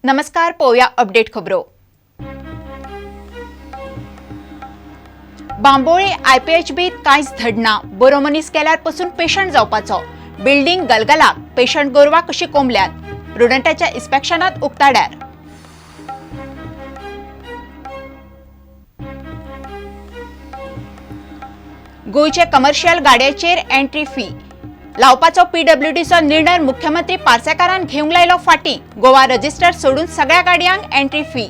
नमस्कार, पळोवया अपडेट खबरो. बांबोळे आयपीएचबीत कांयच धडना. बरो मनीस गेल्यार पसून पेशंट जावपाचो. बिल्डिंग गलगलाक, पेशंट गोरवां कशी कोंबल्यात. प्रुडंटाच्या इन्स्पेक्शनात उक्ताड्यार. गोंयचे कमर्शियल गाडयेचेर एंट्री फी लावपाचो पीडब्ल्यूडीचो निर्णय मुख्यमंत्री पार्सेकारान घेवंक लायलो फाटीं. गोवा रजिस्टर सोडून सगळ्या गाडयांक एंट्री फी.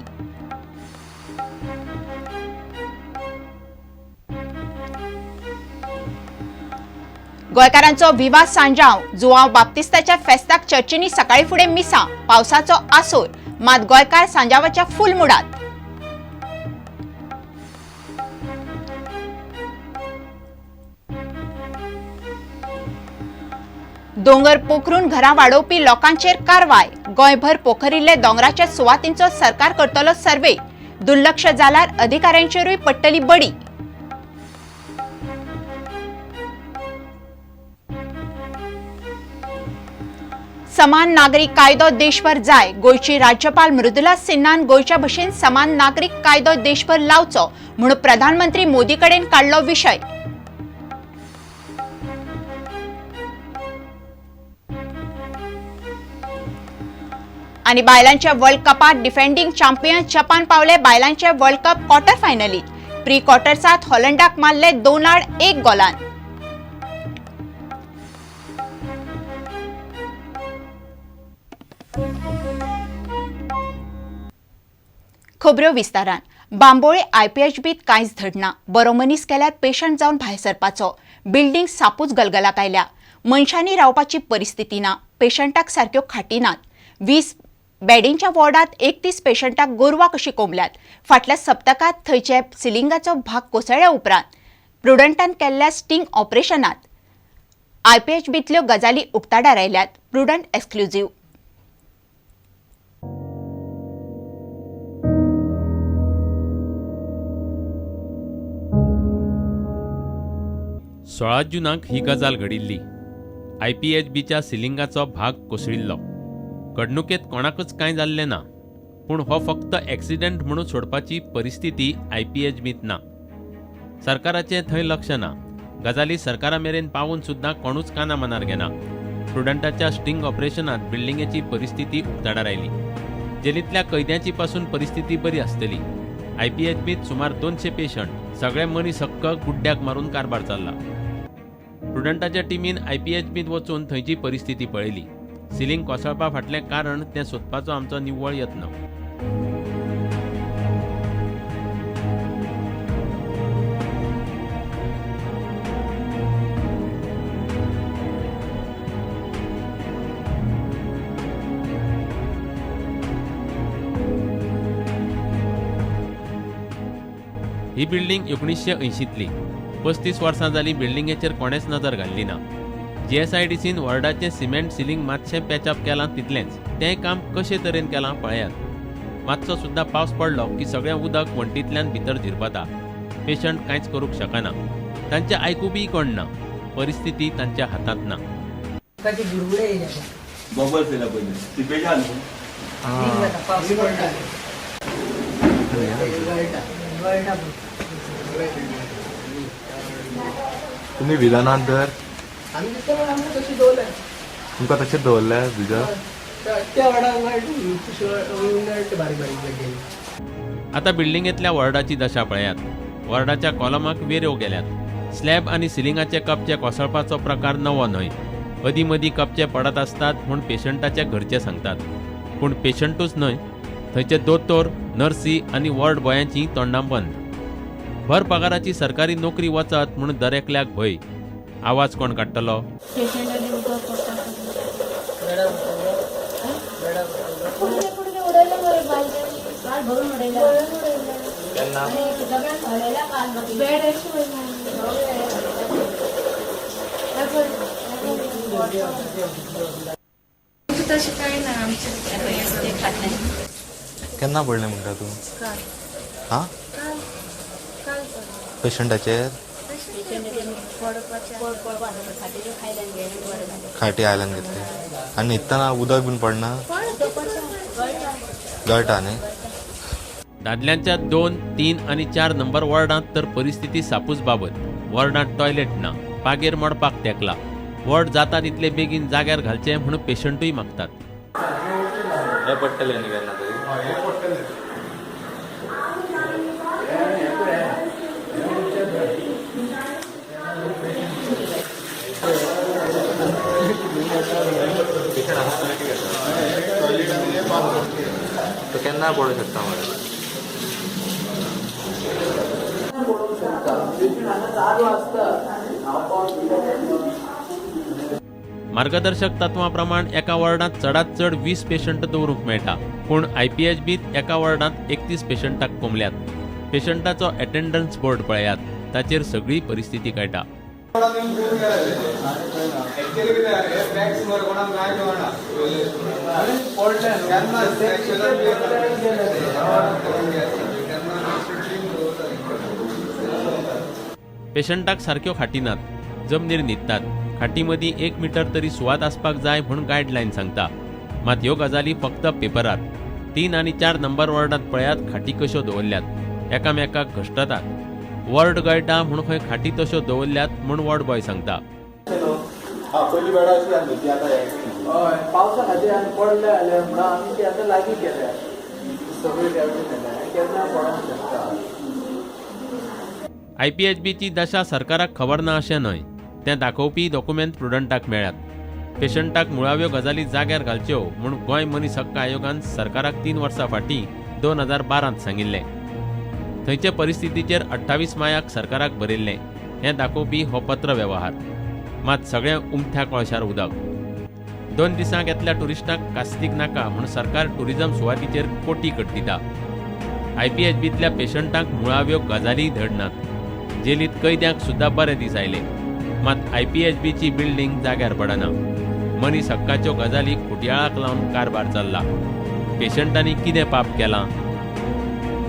गोंयकारांचो विवा सांजाव जुआंव बाप्तिस्ताच्या फेस्ताक चर्चींनी सकाळी फुडें मिसां. पावसाचो आसोर, मात गोंयकार सांजावाच्या फूल मुडात. दोंगर पोखरून घरां वाडोवपी लोकांचेर कारवाय. गोंयभर पोखरिल्ले दोंगराच्या सुवातींचो सरकार करतलो सर्वे. दुर्लक्ष जाल्यार अधिकाऱ्यांचेरूय पडटली बडी. समान नागरीक कायदो देशभर जाय. गोंयची राज्यपाल मृदुला सिन्हान गोंयच्या भशेन समान नागरीक कायदो देशभर लावचो म्हणून प्रधानमंत्री मोदी कडेन काडलो विशय. आनी बायलांच्या वर्ल्ड कपात डिफेंडिंग चॅम्पियन जपान पावले बायलांच्या वर्ल्ड कप क्वॉर्टर फायनलीत. प्री क्वॉर्टर्सात हॉलंडाक मारले 2-1 गोलान. खबऱ्यो विस्तारान. बांबोळे आयपीएचबीत कांयच धडना. बरो मनीस केल्यार पेशंट जावन भायर सरपाचो. बिल्डिंग सापूच गलगलाक आयल्या. मनशांनी रावपाची परिस्थिती ना. पेशंटाक सारक्यो खाटी नात. 20 बेडींच्या वॉर्डात 31 पेशंटाक गोरवां कशी कोंबल्यात. फाटल्या सप्तकांत थंयचे सिलिंगाचो भाग कोसळ्ळ्या उपरांत प्रुडंटान केल्ल्या स्टिंग ऑपरेशनात आयपीएचबीतल्यो गजाली उक्ताडार आयल्यात. Prudent exclusive. 16 जुनाक ही गजाल घडिल्ली. आयपीएचबीच्या सिलिंगाचो भाग कोसळिल्लो. घडणुकेंत कोणाकच कांय जाल्लें ना, पूण हो फक्त एक्सिडंट म्हणून सोडपाची परिस्थिती आयपीएचबींत ना. सरकाराचें थंय लक्ष ना. गजाली सरकारा मेरेन पावून सुद्दां कोणूच काना मनार घेना. प्रुडंटाच्या स्टिंग ऑपरेशनांत बिल्डिंगेची परिस्थिती उक्ताडार आयली. जेलींतल्या कैद्यांची पासून परिस्थिती बरी आसतली. आयपीएचबींत सुमार 200 पेशंट, सगळे मनीस हक्क गुड्ड्याक मारून कारभार चल्ला. प्रुडंटाच्या टिमीन आयपीएचबींत वचून थंयची परिस्थिती पळयली. सिलिंग कोसळपा फाटलें कारण तें सोदपाचो आमचो निव्वळ यत्न. ही बिल्डिंग 1980तली. 35 वर्सां जालीं बिल्डिंगेचेर कोणेच नजर घाल्ली ना. जीएसआयडीसीन वॉर्डाचें सिमेंट सिलिंग मातशें पॅचअप केलां तितलेंच. तें काम कशे तरेन केलां पळयात. मातसो सुद्दां पावस पडलो की सगळें उदक वण्टींतल्यान भितर झिरपता. पेशंट कांयच करूंक शकना. तांचें आयकुपीय कोण ना. परिस्थिती तांच्या हातांत ना. तुम्ही विधानात दर तुमकां तशेंच दवरले भितर. आतां बिल्डिंगेंतल्या वॉर्डाची दशा पळयात. वॉर्डाच्या कॉलमाक वेऱ्यो गेल्यात. स्लॅब आनी सिलिंगाचे कपचे कोसळपाचो प्रकार नवो न्हय. अदीं मदीं कपचे पडत आसतात म्हूण पेशंटाचे घरचे सांगतात. पूण पेशंटूच न्हय, थंयचे दोतोर, नर्सी आनी वॉर्ड बॉयांची तोंडां बंद. भर पगाराची सरकारी नोकरी वचत म्हूण दरेकल्याक भंय. आवाज कोण काडटलो? केन्ना पडलें म्हणटा तूं? हां, पेशंटाचेर खाटी आयल्यान घेतली. आनी न्हिदतना उदक बीन पडना? गळटा न्ही. दादल्यांच्या 2, 3 आनी 4 नंबर वॉर्डांत तर परिस्थिती सापूच बाबत. वॉर्डांत टॉयलेट ना, पागेर मोडपाक तेकला. वॉर्ड जाता तितले बेगीन जाग्यार घालचे म्हूण पेशंटूय मागतात. हे पडटलें न्ही केन्ना तरी. तो केन्ना पडूं शकता मरे. मार्गदर्शक तत्वां प्रमाण एका वॉर्डांत चडांत चड 20 पेशंट दवरूंक मेळटा, पूण आयपीएचबीत एका वॉर्डांत 31 पेशंटाक कोंबल्यात. पेशंटाचो एटेंडन्स बोर्ड पळयात, ताचेर सगळी परिस्थिती कळटा. पेशंटाक सारक्यो खाटी नात, जमनीर न्हिदतात. खाटी मदीं 1 मिटर तरी सुवात आसपाक जाय म्हूण गायडलायन सांगता. मात ह्यो गजाली फक्त पेपरार. 3 आनी 4 नंबर वॉर्डांत पळयात खाटी कश्यो दवरल्यात, एकामेकाक घश्टतात. वॉर्ड गळटा म्हूण खंय खाटी तश्यो दवरल्यात म्हूण वॉर्ड बॉय सांगता. पावसा खातीर आमी पडले जाल्यार म्हणून आमी ती आतां लागीं केल्या, सगळी केन्ना पडोंक शकता. आयपीएचबीची दशा सरकाराक खबर ना अशें न्हय, तें दाखोवपी डॉक्युमेंत प्रुडंटाक मेळ्ळ्यात. पेशंटाक मुळाव्यो गजाली जाग्यार घालच्यो म्हूण गोंय मनीस हक्क आयोगान सरकाराक 3 वर्सां फाटीं 2012 सांगिल्लें. थंयचे परिस्थितीचेर 28 मायाक सरकाराक बरयल्लें. हें दाखोवपी हो पत्र वेव्हार. मात सगळें उमथ्या कोळशार उदक. 2 दिसांक येतल्या ट्युरिस्टांक कास्तीक नाका म्हूण सरकार ट्युरिझम सुवातीचेर कोटी कट्टिता. आयपीएचबींतल्या पेशंटांक मुळाव्यो गजालीय धड नात. जेलीत कैद्यांक सुद्दां बरे दीस आयले, मात आयपीएचबीची बिल्डींग जाग्यार पडना. मनीस हक्काच्यो गजाली खुटयाळाक लावन कारभार चल्ला. पेशंटांनी कितें पाप केलां?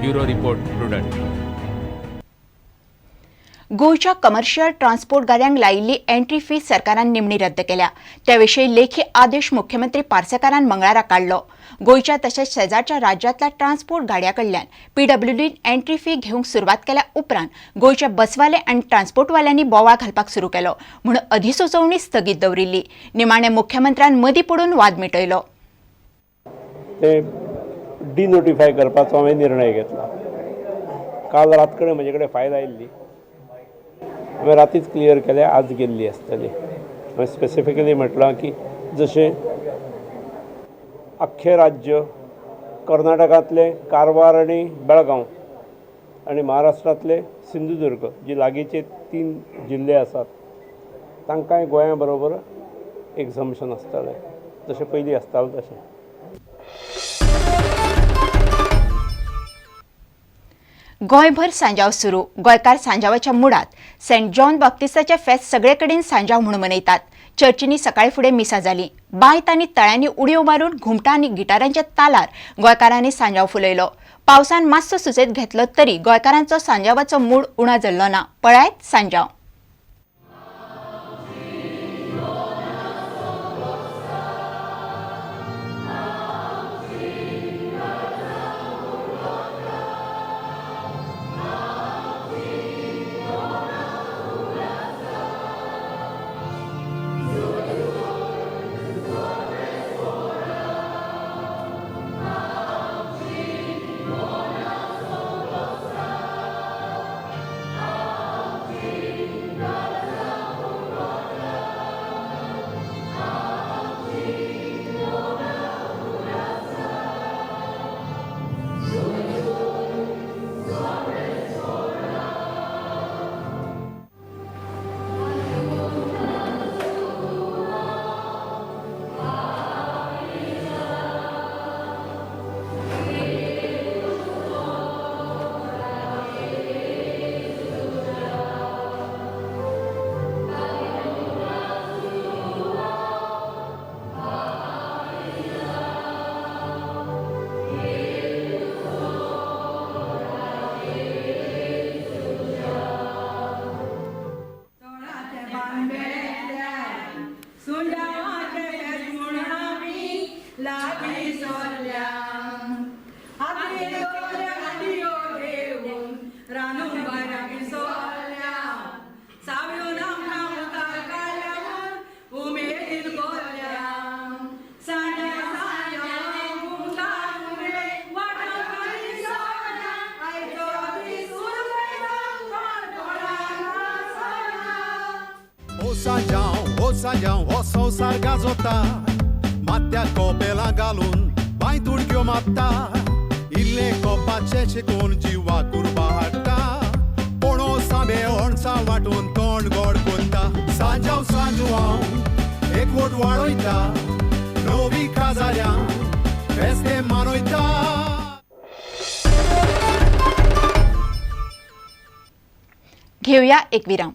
Bureau report, Prudent. गोंयच्या कमर्शियल ट्रान्सपोर्ट गाड्यांक लायिल्ली एंट्री फी सरकारान निमणी रद्द केल्या. त्या विशीं लेखी आदेश मुख्यमंत्री पार्सेकारान मंगळारा काडलो. गोंयच्या तशेंच शेजारच्या राज्यांतल्या ट्रान्सपोर्ट गाड्यां कडल्यान पीडब्ल्यूडीन एंट्री फी घेवंक सुरवात केल्या उपरांत गोंयच्या बसवाले आनी ट्रान्सपोर्टवाल्यांनी बोवाळ घालपाक सुरू केलो म्हूण अधिसुचोवणी स्थगीत दवरिल्ली. निमाणें मुख्यमंत्र्यान मदीं पडून वाद मिटयलो. ते डिनोटिफाय करपाचो हांवें निर्णय घेतला. काल रात कडेन म्हजे कडेन फायल आयिल्ली, हांवें रातीच क्लियर केल्या, आज गेल्ली आसतली. हांवें स्पेसिफिकली म्हटलां की जशें आख्खें राज्य कर्नाटकांतलें कारवार आनी बेळगांव आनी महाराष्ट्रांतलें सिंधुदुर्ग जी लागींचे 3 जिल्ले आसात तांकांय गोंया बरोबर एक्झम्पशन आसतलें, जशें पयलीं आसतालें तशें. गोंयभर सांजाव सुरू. गोंयकार सांजावाच्या मुडात. सेंट जॉन बाप्तिस्ताचे फेस्त सगळे कडेन सांजाव म्हूण मनयतात. चर्चींनी सकाळी फुडें मिसां जालीं. बांयत आनी तळ्यांनी उडयो मारून घुमटां आनी गिटारांच्या तालार गोंयकारांनी सांजाव फुलयलो. पावसान मातसो सुसेद घेतलो तरी गोंयकारांचो सांजावाचो मूड उणो जाल्लो ना. पळयात सांजाव. हाती दोऱ्या गाडयो घेवन रानू बायरां सोल्या साव्यो आमकां मुखार काडल्या म्हूण उमेदीन बोल्ल्या सांज्या सांज्या घुमता घुमले वाटांनी सोल्या आयचो दीस उलयता कोण कोणाक सोल्या. ओ सांजांव, ओ सांजांव, हो संवसार गाजोता. माथ्याक कोपेलां घालून बांयत उडक्यो मारता. इल्ले कोपाचें शिकून जिवा कुरबा हाडटा. पणो सांबे अणसां वांटून तोंड गोड कोत्ता. सांजांव सांजवांव एकवट वाडयता. नवी काजाऱ्यां फेस्ते मनयता. घेवया एक विराम.